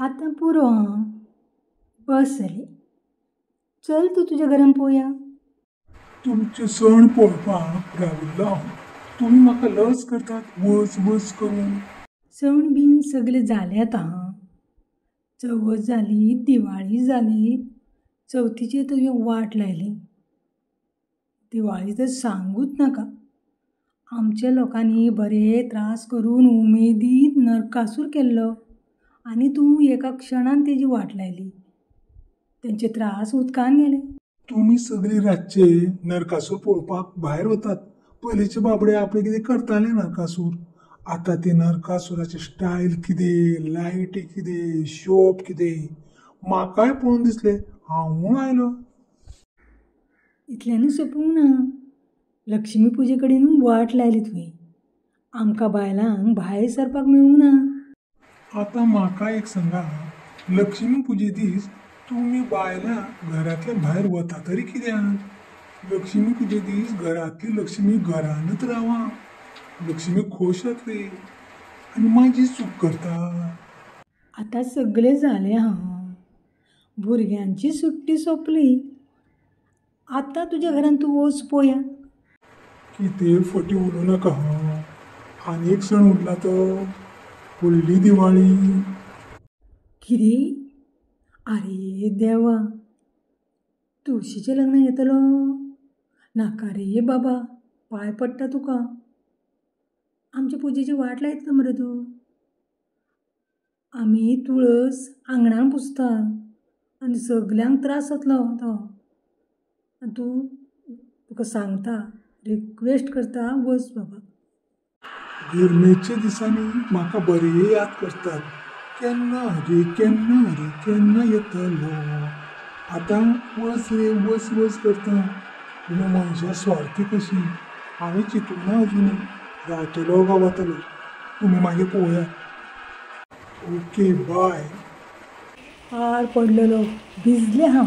आतां पुरो आं, बस जाली. चल तूं तुज्या घरान पोवया. तुमचे सण पळोवपाक राविल्लो हांव, तुमी म्हाका लज करतात वच वच करून. सण बीन सगळे जाल्यात आं. चवथ जाली, दिवाळी जाली, चवथीची तुवें वाट लायली. दिवाळी तर सांगूच नाका. आमच्या लोकांनी बरे त्रास करून उमेदीन नरकासूर केल्लो आनी तूं एका क्षणान तेजी वाट लायली. तेंचे त्रास उदकान गेले. तुमी सगळीं रातचे नरकासूर पळोवपाक भायर वतात. पयलींचे बाबडे आपले कितें करताले नरकासूर. आतां ते नरकासुराचे स्टायल कितें, लायटी कितें, शोप कितें, म्हाकाय पळोवन दिसलें हांवूय आयलो. इतल्यानूच सोंपूंक ना, लक्ष्मी पुजे कडेन वाट लायली तुवें. आमकां बायलांक भायर सरपाक मेळूंक ना. आतां म्हाका एक सांगा, लक्ष्मी पुजे दीस तुमी बायलां घरांतल्यान भायर वता तरी कित्याक? लक्ष्मी पुजे दीस घरांतली लक्ष्मी घरानच रावा, लक्ष्मी खोश जातली आनी मागीर चूक करता. आतां सगळें जालें हां, भुरग्यांची सुट्टी सोंपली. आतां तुज्या घरान तूं वच पोया. कितें फटी उलोवं नाका हां. आनी एक सण उरला तो व्हडली दिवाळी. कितें? आरे देवा, तुळशीचें लग्न येतलो? नाका रे बाबा, पांय पडटा तुका. आमचे पुजेची वाट लायतलो मरे तूं. आमी तुळस आंगणान पुजता आनी सगल्यांक त्रास जातलो तो. आनी तूं, तुका सांगता, रिक्वेस्ट करता, वच बाबा. गरमेच्या दिसांनी म्हाका बरें याद करतात, केन्ना रे केन्ना रे केन्ना येतलो. आतां वच रे वच वच करता. तुमी मनशां स्वार्थी कशीं, हांवें चिंतूंक ना अजुनूय रावतलो काय वतलो. तुमी मागीर पळोवया. Okay bye. पाड पडलेलो, भिजलें हांव.